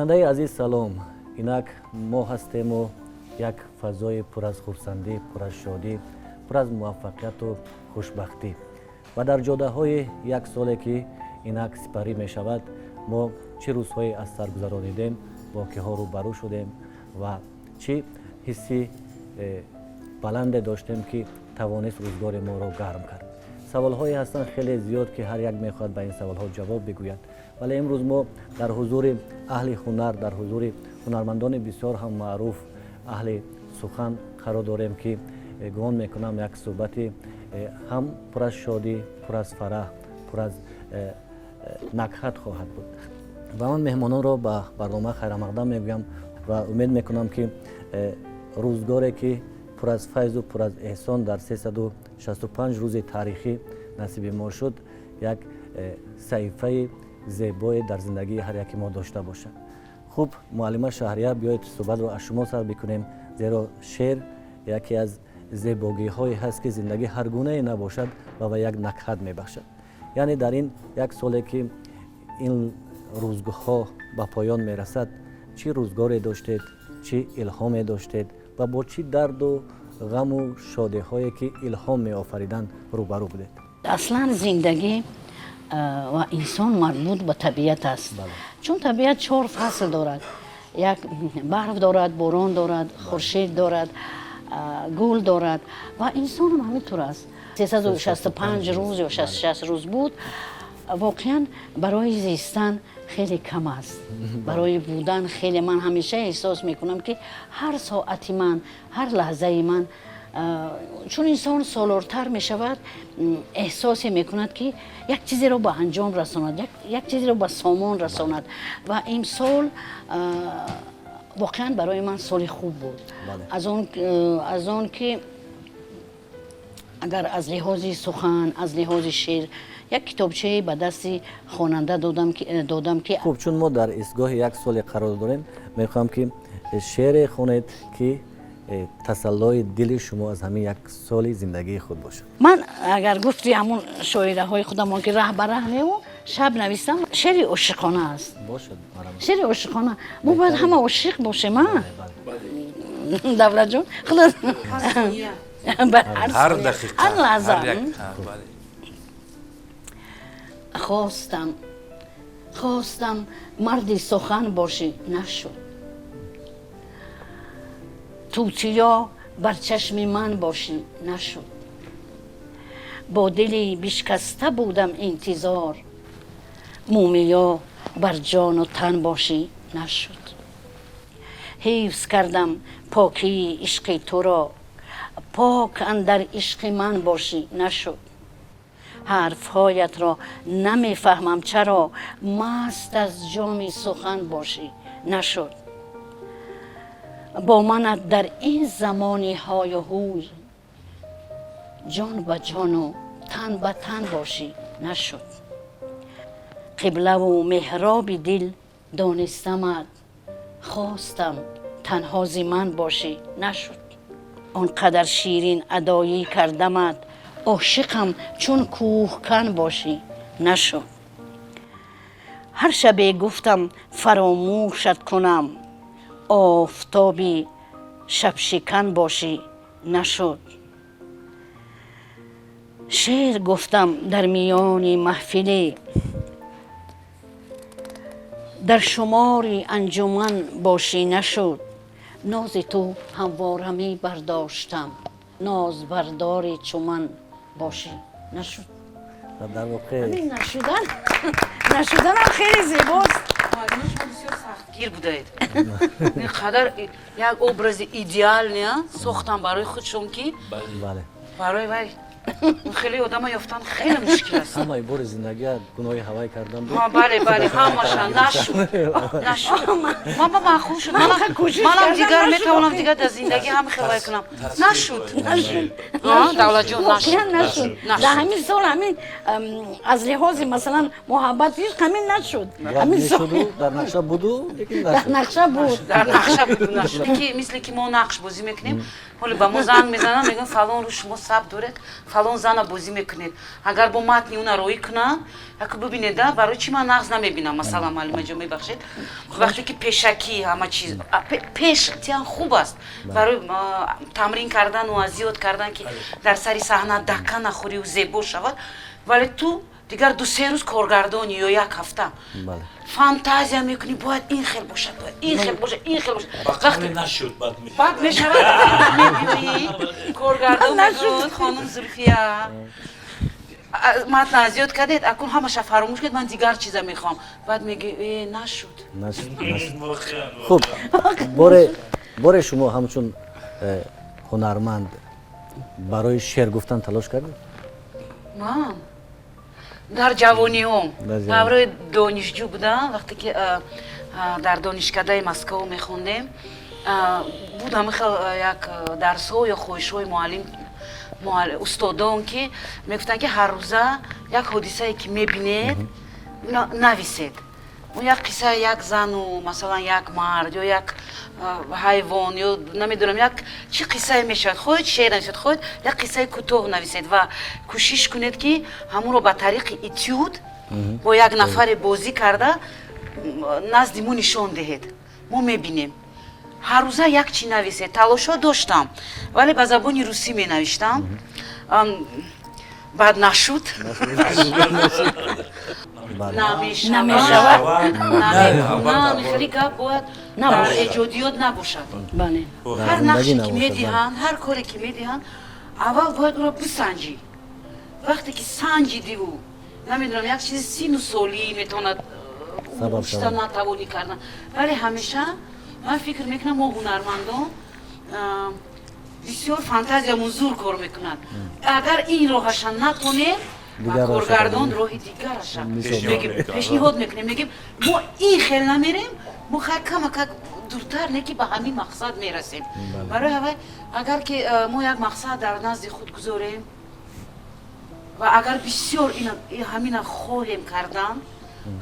Бинандаи азиз, салом. Инак мо ҳастему як фазои пур аз хурсандӣ, пур аз шодӣ, пур аз муваффақияту хушбахтӣ. Ва дар ҷодаҳои як соле, ки инак сипарӣ мешавад, мо чӣ рӯзҳое аз сар гузаронидем, бо киҳо рӯбарӯ шудем ва чӣ ҳисси баланде доштем, ки тавонист рӯзгори моро гарм кард. Саволҳое ҳастанд хеле зиёд, ки ҳар як мехоҳад ба ин саволҳо ҷавоб бигӯяд. Вале имрӯз мо дар ҳузури аҳли ҳунар, дар ҳузури ҳунармандони бисёр ҳам маъруф, аҳли сухан қарор дорем, ки гумон мекунам, як суҳбати ҳам пур аз шодӣ, пур аз фараҳ, пур аз накҳат хоҳад буд. Ва ман меҳмононро ба барнома хайрамақдам мегӯям ва умед мекунам, ки рӯзгоре, ки пур аз файзу пур аз эҳсон дар 365 рӯзи таърихӣ насиби мо шуд, як саҳифаи зебое дар зиндагии ҳар яки мо дошта бошад. Хуб, муаллима Шаҳрия, биёед, суҳбатро аз шумо сар бикунем, зеро шеър яке аз зебогиҳое ҳаст, ки зиндагӣ ҳар гунае набошад ва ба як накҳат мебахшад. Яъне дар ин як соле, ки ин рӯзгоҳҳо ба поён мерасад, чӣ рӯзгоре доштед, чӣ илҳоме доштед ва бо чӣ дарду ғаму шодиҳое, ки илҳом меофариданд, рӯбарӯ будед? Аслан зиндагӣ ва инсон марбут ба табиат аст, чун табиат чор фасл дорад: як барф дорад, борон дорад, хуршед дорад, гул дорад. Ва инсонам ҳамин тур аст. 365 рӯз ё 66 рӯз буд, воқеан барои зистан хеле кам аст, барои будан хеле. Ман ҳамеша эҳсос мекунам, ки ҳар соати ман, ҳар лаҳзаи ман, чун инсон солортар мешавад, эҳсосе мекунад, ки як чизеро ба анҷом расонад, як чизеро ба сомон расонад. Ва имсол воқеан барои ман соли хуб буд, аз он ки агар аз лиҳози сухан, аз лиҳози шеър як китобчае ба дасти хонанда додам, ки Хуб, чун мо дар истгоҳи як соле қарор дорем, мехоҳам, ки шеъре хонед, ки тасаллои дили шумо аз ҳамин як соли зиндагии худ бошад. Ман агар гуфти ҳамун шоираҳои худамон, ки раҳ ба раҳ неву шаб нависам, шеъри ошиқона аст. Бошад, марҳамат. Шеъри ошиқона. Мо бояд ҳама ошиқ бошем, а, Давлатҷон? Худо ҳар дақиқа. Ҳар лаҳза. Ҳар як, ҳа, бале. Хостам, хостам марди сухан бошӣ, нашуд. Тутиё бар чашми ман бошӣ, нашуд. Бо дили бишкаста будам интизор, мумиё бар ҷону тан бошӣ, нашуд. Ҳифз кардам покии ишқи туро, пок андар ишқи ман бошӣ, нашуд. Ҳарфҳоятро намефаҳмам чаро, маст аз ҷоми сухан бошӣ, нашуд. Бо манат дар ин замони ҳою ҳуй, ҷон ба ҷону тан ба тан бошӣ, нашуд. Қиблаву меҳроби дил донистамат, хостам танҳо зи ман бошӣ, нашуд. Он қадар ширин адоӣ кардамат, ошиқам чун кӯҳкан бошӣ, нашуд. Ҳар шабе гуфтам фаромӯшат кунам, офтоби шабшикан бошӣ, нашуд. Шеър гуфтам дар миёни маҳфиле, дар шумори анҷуман бошӣ, нашуд. Нози ту ҳамвора мебардоштам, нозбардори чуман бошӣ, нашуд. Дар воқеъ Ҳамин нашудан, нашуданам хеле зебост. Муаллима, шумо бисёр сахтгир будаед. Ин қадар як образи идеальный сохтам барои худшон, ки барои вай хеле одама ёфтан хеле мушкил аст. Ҳамаи бори зиндагия гуноҳи ҳавай кардан буд. Ҳа, бале, ҳамаша нашуд, нашуд. Ман ба маъқул шуд. Ман кӯшиш Манам кардам, дигар нашуд. метавонам дигар дар зиндагӣ ҳам хелвай кунам. Нашуд. Нашуд. А, Давлатҷон, нашуд. Воқеан нашуд. Нашуд. Дар ҳамин сол ҳамин аз лиҳози, масалан, муҳаббат, ишқ ҳамин нашуд. Ҳамин сол Мешуду, дар нақша буду, лекин дар нашуд. нақша буд. Дар нақша буду, нашуд. Ки мисли ки мо нақш бозӣ мекунем, ҳоле ба мо занг мезананд, мегӯянд: «Фалон рӯз шумо сабт доред». Фалон зана бозӣ мекунед, агар бо матни уна роӣ кунанд, яку бибинед, да, барои чӣ ман нағз намебинам. Масалан, муаллимаҷон, мебахшед, вақте ки пешакӣ ҳама чиз пеш тиан хуб аст барои тамрин кардану аз ёд кардан, ки дар сари саҳна дакка нахӯриву зебо шавад, вале ту дигар 2-се рӯз коргардонӣ ё як ҳафта фантазия мекунӣ, бояд ин хел бошад, бояд ин хел бошад, ин хел бошад. Нашуд. Баъд мешавад, мебиёӣ, коргардон мегӯяд: «Хонум Зулфия, матн аз ёд кардед, акун ҳамаша фаромӯш кардед, ман дигар чиза мехоҳам». Баъд мегӯ: «Э, нашуд». Хуб, боре шумо ҳамчун ҳунарманд барои шеър гуфтан талош кардед? Ман дар ҷавониҳом, давраи донишҷӯ будам, вақте ки дар донишкадаи Москва мехондем, буд ҳамин хел як дарсҳо ё хоҳишҳои муаллим, устодон, ки мегуфтанд, ки ҳар рӯза як ҳодисае ки мебинед, нависед. Он як қиссаи як зану, масалан, як мард ё як ҳайвон ё намедонам, як чӣ қиссае мешавад, хоҳед шеър нависед, хоҳед як қиссаи кӯтоҳ нависед ва кӯшиш кунед, ки ҳамонро ба тариқи этюд бо як нафаре бозӣ карда назди мо нишон диҳед, мо мебинем. Ҳар рӯза як чӣ нависед. Талошҳо доштам, вале ба забони русӣ менавиштам, баъд нашуд. Намешавад. Хеле гап бояд дар эҷодиёт набошад. Ҳар нақше ки медиҳанд, ҳар коре ки медиҳанд, аввал бояд ӯро бисанҷӣ. Вақте ки санҷидиву, намедонам, як чизи сину солӣ метавонад шта натавонӣ кардан, вале ҳамеша ман фикр мекунам, мо ҳунармандон бисёр фантазиямон зур кор мекунад. Агар ин роҳаша натонем, коргардон роҳи дигараша пешниҳод мекунем, мегем: «Мо ин хел намерем, мо хай камакак дуртар, не ки ба ҳамин мақсад мерасем». Барои ҳавай, агар ки мо як мақсад дар назди худ гузорем ва агар бисёр ҳамина хоҳем кардан,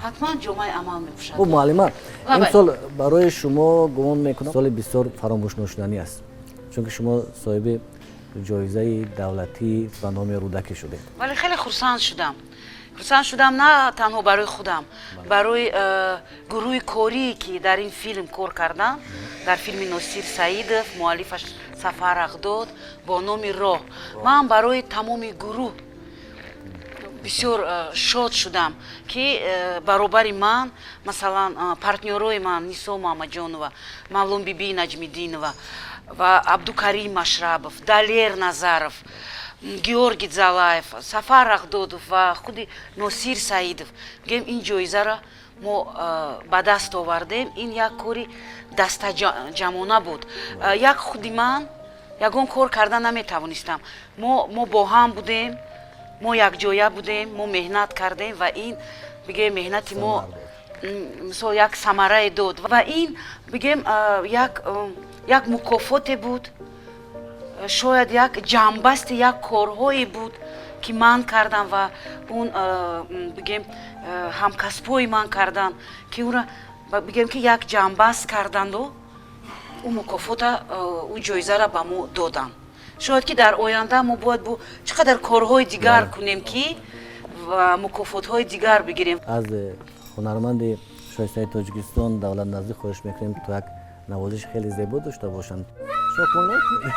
ҳатман ҷомаи амал мепӯшад. Хуб, муаллима, имсол барои шумо, гумон мекунам, соли бисёр фаромӯшношуданӣ аст, чунки шумо соҳиби ҷоизаи давлатӣ ба номи Рӯдакӣ шудед. Вале хеле хурсанд шудам. Хурсанд шудам на танҳо барои худам, барои гурӯҳи корие, ки дар ин филм кор кардам, дар филми Носир Саидов, муаллифаш Сафар Ағдод, бо номи «Роҳ». Ман барои тамоми гурӯҳ бисёр шод шудам, ки баробари ман, масалан, партнёрои ман Нисо Муҳаммадҷонова, Мавлонбиби Наҷмиддинова ва Абдукарим Машрабов, Далер Назаров, Георгий Залаев, Сафар Ағдодов ва худи Носир Саидов. Гем, ин ҷоизаро мо ба даст овардем. Ин як кори дастаҷамона буд. Як худи ман ягон кор карда наметавонистам. Мо бо ҳам будем, мо якҷоя будем, мо меҳнат кардем ва ин, бигем, меҳнати мо, мисол, як самарае дод ва ин, бигем, як мукофоте буд, шояд як ҷамъбасти як корҳое буд, ки ман кардам ва он, бигем, ҳамкасбҳои ман карданд, ки ӯра, бигем, ки як ҷамъбаст карданду ӯ мукофота, ӯ ҷоизаро ба мо доданд. Шояд ки дар оянда мо бояд бо чӣ қадар корҳои дигар кунем, ки мукофотҳои дигар бигирем. Аз ҳунарманди шоистаи Тоҷикистон Давлат Наздик хоҳиш мекунем, то як навозиши хеле зебо дошта бошанд. Шумо қабул намекунед?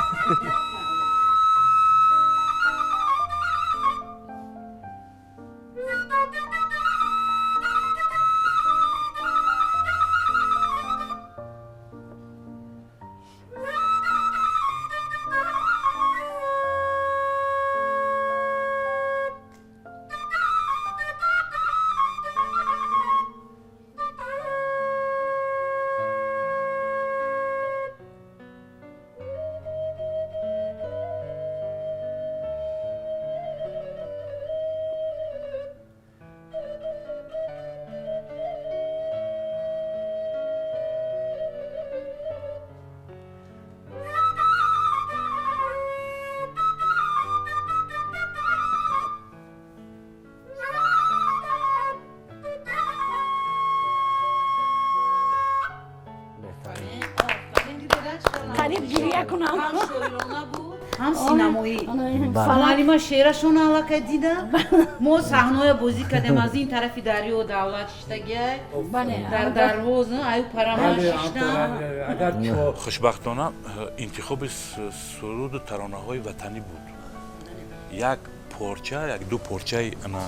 Қариб гиря кунам. Шоирона буд. Ҳам синамоӣ. Муаллима шеърашон аллакай дида, мо саҳноя бозӣ кардем, аз ин тарафи дарё давлат шиштагиай, дар дарвоза аю парама шиштам. Хушбахтона, интихоби суруду таронаҳои ватанӣ буд. Як порча, як ду порчаи ана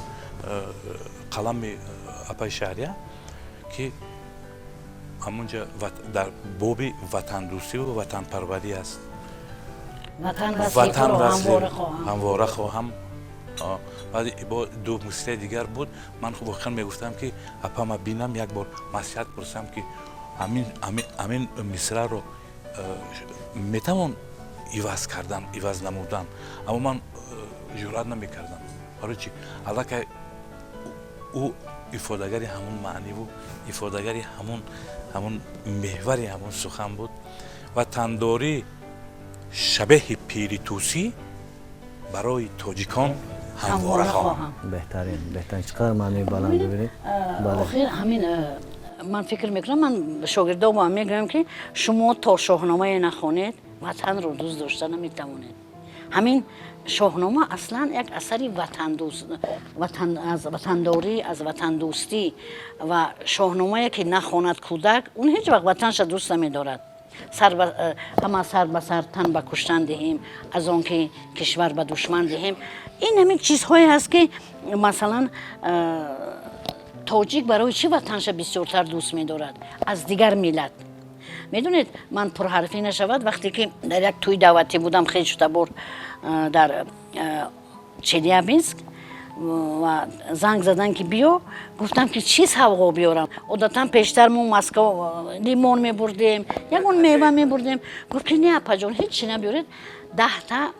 қалами апаи Шаҳрия, ки ҳамунҷа дар боби ватандӯстиву ватанпарварӣ аст. Ватан васли ҳамвора хоҳам. Баъд бо ду мисраи дигар буд. Ман воқеан мегуфтам, ки апама бинам, як бор маслиҳат пурсам, ки ҳамин мисраро метавон иваз кардан, иваз намудан, аммо ман ҷуръат намекардам. Барои чи? Аллакай ӯ ифодагари ҳамун маъниву ифодагари ҳамун меҳвари ҳамун сухан буд. Ватандорӣ шабеҳи пири тӯсӣ барои тоҷикон ҳамвора хоҳам. Беҳтарин, беҳтарин, чӣ қадар маънии баланд, бибинед. Охир ҳамин ман фикр мекунам, ман шогирдомо мегӯям, ки шумо то Шоҳномае нахонед, ватанро дӯст дошта наметавонед. Ҳамин Шоҳнома аслан як асари аз ватандорӣ, аз ватандӯстӣ, ва Шоҳномае ки нахонад кӯдак, он ҳеҷ вақт ватанша дӯст намедорад. Ҳама сар ба сар тан ба куштан диҳем, аз он ки кишвар ба душман диҳем. Ин ҳамин чизҳое ҳаст, ки масалан тоҷик барои чӣ ватанша бисёртар дӯст медорад аз дигар миллат. Медонед, ман пурҳарфӣ нашавад, вақте ки дар як тӯй даъватӣ будам, хеле шудабор дар Челябинск, ва занг задан, ки биё. Гуфтам, ки чӣ савғо биёрам? Одатан пештар мо Москва лимон мебурдем, ягон мева мебурдем. Гуфт, ки не, апаҷон, ҳеҷ чи набиёред, 10-та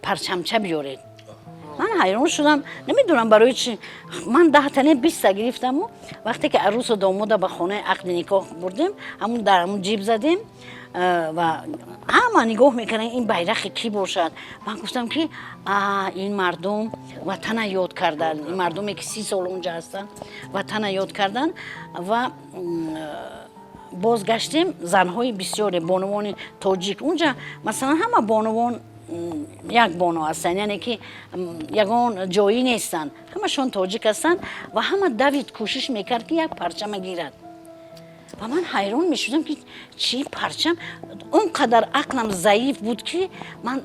парчамча биёред. Ман ҳайрон шудам, намедонам барои чи. Ман 10-та не, 20-та гирифтаму вақте ки арӯсу домода ба хонаи ақди никоҳ бурдем, ҳамун дар ҳамун ҷиб задем ва ҳама нигоҳ мекарданд, ин байрақи кӣ бошад. Ман гуфтам, ки ин мардум ватана ёд карданд, ин мардуме ки 30 сол онҷа ҳастанд, ватана ёд карданд. Ва бозгаштем, занҳои бисёре, бонувони тоҷик унҷа, масалан, ҳама бонувон як боно ҳастанд, яъне ки ягон ҷоӣ нестанд, ҳамашон тоҷик ҳастанд ва ҳама давид, кӯшиш мекард, ки як парчама гирад. Ва ман ҳайрон мешудам, ки чӣ парчам. Он қадар ақлам заиф буд, ки ман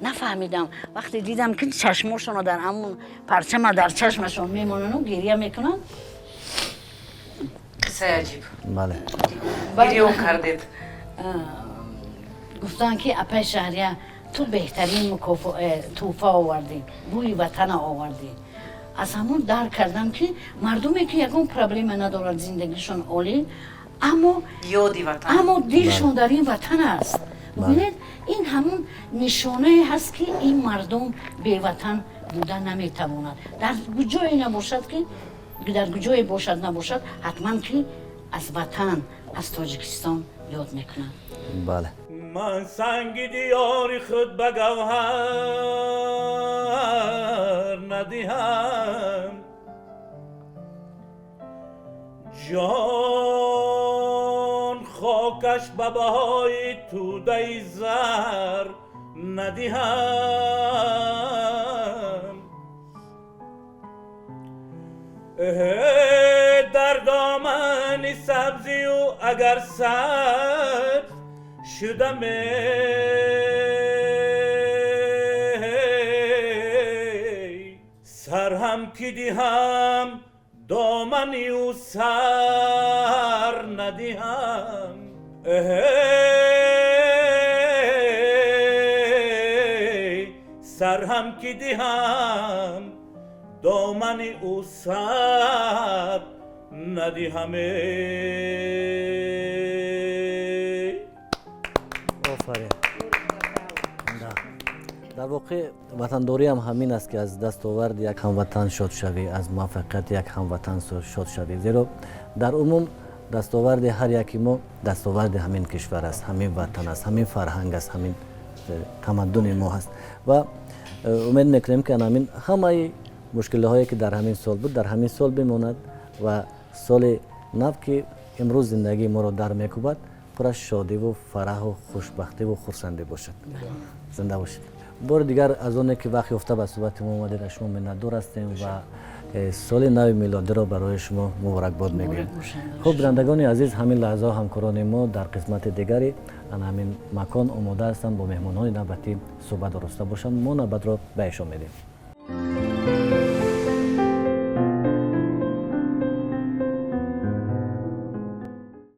нафаҳмидам. Вақте дидам, ки чашмошонро дар ҳамун парчама дар чашмашон мемонану гиря мекунанд. Қиссаи аҷиб. Бале. Гирён кардед. Гуфтанд, ки апай Шаҳрия, ту беҳтарин тӯҳфа овардӣ, бӯи ватана овардӣ. Аз ҳамон дарк кардам, ки мардуме ки ягон проблема надорад, зиндагишон олӣ, аммо ёди ватан, аммо дилшон дар ин ватан аст. Бубинед, ин ҳамон нишонае ҳаст, ки ин мардум беватан буда наметавонад. Дар куҷое набошад, ки дар куҷое бошад набошад, ҳатман ки аз ватан, аз Тоҷикистон ёд мекунад. Бале. Ман санги диёри худ ба гавҳар надиҳам, ҷон хокаш ба баҳои тӯдаи зар надиҳам. Дар домани сабзию агар сабз шудам, сарҳам ки диҳам, домани ӯ сар надиҳам. Сарҳам ки диҳам, домани ӯ сар надиҳам. Офарин. Дар воқеъ ватандориам ҳамин аст, ки аз дастоварди як ҳамватан шод шавӣ, аз муваффақияти як ҳамватан шод шавӣ, зеро дар умум дастоварди ҳар яки мо дастоварди ҳамин кишвар аст, ҳамин ватан аст, ҳамин фарҳанг аст, ҳамин тамаддуни мо ҳаст. Ва умед мекунем, ки ҳамин ҳамаи мушкилиҳое, ки дар ҳамин сол буд, дар ҳамин сол бимонад ва соли нав, ки имрӯз зиндагии моро дар мекӯбад. Пур аз шодиву фараҳу хушбахтиву хурсандӣ бошад. Зинда бошед. Бори дигар аз оне ки вақт ёфта ба суҳбати мо омадед, аз шумо миннатдор ҳастем ва соли нави милодиро барои шумо муборакбод мегӯем. Хуб, бинандагони азиз, ҳамин лаҳзаҳо ҳамкорони мо дар қисмати дигари ана ҳамин макон омода ҳастанд бо меҳмонҳои навбатӣ суҳбат ороста бошанд. Мо навбатро ба эшон медиҳем.